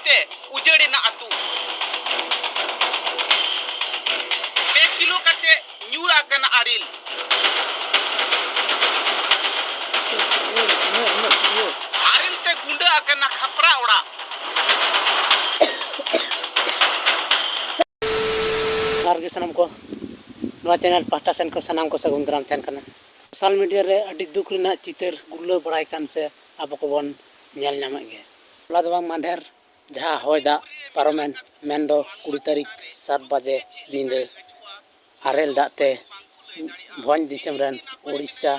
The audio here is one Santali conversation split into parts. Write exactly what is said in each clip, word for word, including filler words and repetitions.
ᱛᱮ ᱩᱡᱟᱹᱲ ᱮᱱᱟ ᱟᱹᱛᱩ᱾ ᱯᱮ ᱠᱤᱞᱳ ᱠᱟᱛᱮ ᱧᱩᱨ ᱟᱠᱟᱱᱟ ᱟᱨᱮᱞ᱾ ᱟᱨᱮᱞ ᱛᱮ ᱜᱩᱸᱰᱟᱹ ᱟᱠᱟᱱᱟ ᱠᱷᱟᱯᱨᱟ ᱚᱲᱟᱜ᱾ ᱡᱚᱦᱟᱨ ᱜᱮ ᱥᱟᱱᱟᱢ ᱠᱚ, ᱱᱚᱣᱟ ᱪᱮᱱᱮᱞ ᱯᱟᱦᱴᱟ ᱥᱮᱱ ᱠᱷᱚᱱ ᱥᱟᱱᱟᱢ ᱠᱚ ᱥᱟᱹᱜᱩᱱ ᱫᱟᱨᱟᱢ ᱛᱟᱦᱮᱱ ᱠᱟᱱᱟ᱾ ᱥᱳᱥᱟᱞ ᱢᱤᱰᱤᱭᱟ ᱨᱮ ᱟᱹᱰᱤ ᱫᱩᱠ ᱨᱮᱱᱟᱜ ᱪᱤᱛᱟᱹᱨ ᱜᱩᱨᱞᱟᱹᱣ ᱵᱟᱲᱟᱭ ᱠᱟᱱ ᱥᱮ ᱟᱵᱚ ᱠᱚᱵᱚᱱ ᱧᱮᱞ ᱧᱟᱢᱮᱫ ᱜᱮᱭᱟ᱾ ᱦᱚᱞᱟ ᱫᱚ ᱵᱟᱝ ᱢᱟᱫᱷᱮᱨ ᱡᱟᱦᱟᱸ ᱦᱚᱭ ᱫᱟᱜ ᱯᱟᱨᱚᱢᱮᱱ, ᱢᱮᱱᱫᱚ ᱠᱩᱲᱤ ᱛᱟᱹᱨᱤᱠᱷ ᱥᱟᱛ ᱵᱟᱡᱮ ᱧᱤᱫᱟᱹ ᱟᱨᱮᱞ ᱫᱟᱜ ᱛᱮ ᱵᱷᱚᱸᱡᱽ ᱫᱤᱥᱚᱢ ᱨᱮᱱ ᱳᱰᱤᱥᱟ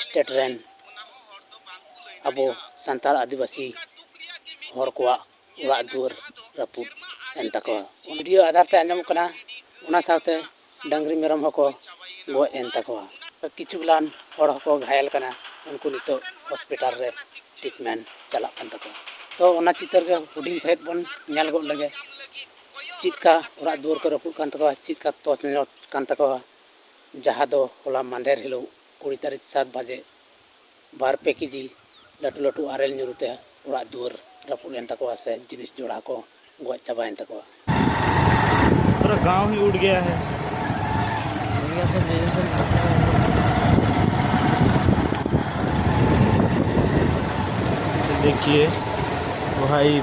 ᱥᱴᱮᱴ ᱨᱮᱱ ᱟᱵᱚ ᱥᱟᱱᱛᱟᱲ ᱟᱹᱫᱤᱵᱟᱹᱥᱤ ᱦᱚᱲ ᱠᱚᱣᱟᱜ ᱚᱲᱟᱜ ᱫᱩᱣᱟᱹᱨ ᱨᱟᱹᱯᱩᱫ ᱮᱱ ᱛᱟᱠᱚᱣᱟ᱾ ᱵᱷᱤᱰᱤᱭᱳ ᱟᱫᱷᱟᱨ ᱛᱮ ᱟᱸᱡᱚᱢᱚᱜ ᱠᱟᱱᱟ, ᱚᱱᱟ ᱥᱟᱶᱛᱮ ᱰᱟᱹᱝᱨᱤ ᱢᱮᱨᱚᱢ ᱦᱚᱸᱠᱚ ᱜᱚᱡ ᱮᱱ ᱛᱟᱠᱚᱣᱟ᱾ ᱠᱤᱪᱷᱩ ᱜᱟᱱ ᱦᱚᱲ ᱦᱚᱸᱠᱚ ᱜᱷᱟᱭᱮᱞ ᱠᱟᱱᱟ, ᱩᱱᱠᱩ ᱱᱤᱛᱚᱜ ᱦᱚᱥᱯᱤᱴᱟᱞ ᱨᱮ ᱴᱨᱤᱴᱢᱮᱱᱴ ᱪᱟᱞᱟᱜ ᱠᱟᱱ ᱛᱟᱠᱚᱣᱟ᱾ ᱛᱚ, ᱚᱱᱟ ᱪᱤᱛᱟᱹᱨ ᱜᱮ ᱦᱩᱰᱤᱧ ᱥᱟᱺᱦᱤᱡ ᱵᱚᱱ ᱧᱮᱞ ᱜᱚᱫ ᱞᱮᱜᱮ᱾ ᱪᱮᱫᱠᱟ ᱚᱲᱟᱜ ᱫᱩᱣᱟᱹᱨ ᱠᱚ ᱨᱟᱹᱯᱩᱫ ᱠᱟᱱ ᱛᱟᱠᱚᱣᱟ, ᱪᱮᱫᱠᱟ ᱛᱚᱪ ᱱᱚᱪ ᱠᱟᱱ ᱛᱟᱠᱚᱣᱟ, ᱡᱟᱦᱟᱸ ᱫᱚ ᱦᱚᱞᱟ ᱢᱟᱫᱷᱮᱨ ᱦᱤᱞᱳᱜ ᱠᱩᱲᱤ ᱛᱟᱹᱨᱤᱠᱷ ᱥᱟᱛ ᱵᱟᱡᱮ ᱵᱟᱨ ᱯᱮ ᱠᱮᱡᱤ ᱞᱟᱹᱴᱩ ᱞᱟᱹᱴᱩ ᱟᱨᱮᱞ ᱧᱩᱨᱩ ᱛᱮ ᱚᱲᱟᱜ ᱫᱩᱣᱟᱹᱨ ᱨᱟᱹᱯᱩᱫ ᱮᱱ ᱛᱟᱠᱚᱣᱟ ᱥᱮ ᱡᱤᱱᱤᱥ ᱡᱚᱲᱟ ᱠᱚ ᱜᱚᱡ ᱪᱟᱵᱟᱭᱮᱱ ᱛᱟᱠᱚᱣᱟ᱾ पूरा गांव ही उड़ गया है। देखिए भाई,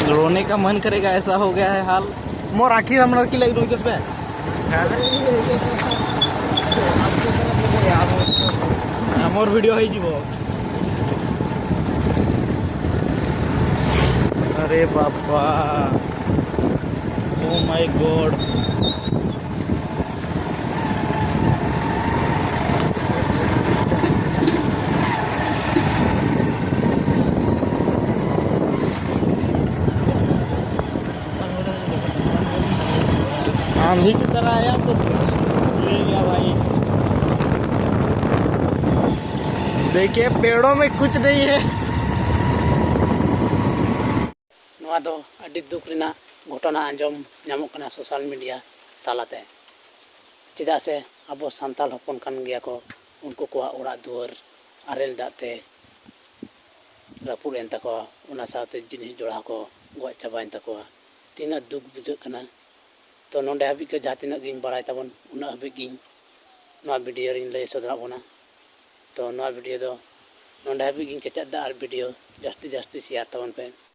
रोने का मन करेगा, ऐसा हो गया है हाल। मोर आँखी हमरा की लाइट उनके पे। हमर वीडियो है जी वो। अरे बापा, ओ माय गॉड। आंधी की तरह आया तो कुछ ले गया भाई। देखिए, पेड़ों में कुछ नहीं है। ᱱᱚᱣᱟ ᱫᱚ ᱟᱹᱰᱤ ᱫᱩᱠ ᱨᱮᱱᱟᱜ ᱜᱷᱚᱴᱚᱱᱟ ᱟᱸᱡᱚᱢ ᱧᱟᱢᱚᱜ ᱠᱟᱱᱟ ᱥᱳᱥᱟᱞ ᱢᱤᱰᱤᱭᱟ ᱛᱟᱞᱟᱛᱮ᱾ ᱪᱮᱫᱟᱜ ᱥᱮ ᱟᱵᱚ ᱥᱟᱱᱛᱟᱲ ᱦᱚᱯᱚᱱ ᱠᱟᱱ ᱜᱮᱭᱟ ᱠᱚ, ᱩᱱᱠᱩ ᱠᱚᱣᱟᱜ ᱚᱲᱟᱜ ᱫᱩᱣᱟᱹᱨ ᱟᱨᱮᱞ ᱫᱟᱜ ᱛᱮ ᱨᱟᱹᱯᱩᱫ ᱮᱱ ᱛᱟᱠᱚᱣᱟ, ᱚᱱᱟ ᱥᱟᱶᱛᱮ ᱡᱤᱱᱤᱥ ᱡᱚᱲᱟ ᱦᱚᱸᱠᱚ ᱜᱚᱡ ᱪᱟᱵᱟᱭᱮᱱ ᱛᱟᱠᱚᱣᱟ᱾ ᱛᱤᱱᱟᱹᱜ ᱫᱩᱠ ᱵᱩᱡᱷᱟᱹᱜ ᱠᱟᱱᱟ᱾ ᱛᱚ ᱱᱚᱰᱮ ᱦᱟᱹᱵᱤᱡ ᱜᱮ ᱡᱟᱦᱟᱸ ᱛᱤᱱᱟᱹᱜ ᱜᱤᱧ ᱵᱟᱲᱟᱭ ᱛᱟᱵᱚᱱ, ᱩᱱᱟᱹᱜ ᱦᱟᱹᱵᱤᱡ ᱜᱤᱧ ᱱᱚᱣᱟ ᱵᱷᱤᱰᱤᱭᱳ ᱨᱤᱧ ᱞᱟᱹᱭ ᱥᱚᱫᱚᱨᱟᱫ ᱵᱚᱱᱟ᱾ ᱛᱚ ᱱᱚᱣᱟ ᱵᱷᱤᱰᱤᱭᱳ ᱫᱚ ᱱᱚᱰᱮ ᱦᱟᱹᱵᱤᱡ ᱜᱤᱧ ᱠᱮᱪᱮᱫ ᱮᱫᱟ᱾ ᱟᱨ ᱵᱷᱤᱰᱤᱭᱳ ᱡᱟᱹᱥᱛᱤ ᱡᱟᱹᱥᱛᱤ ᱥᱮᱭᱟᱨ ᱛᱟᱵᱚᱱ ᱯᱮ᱾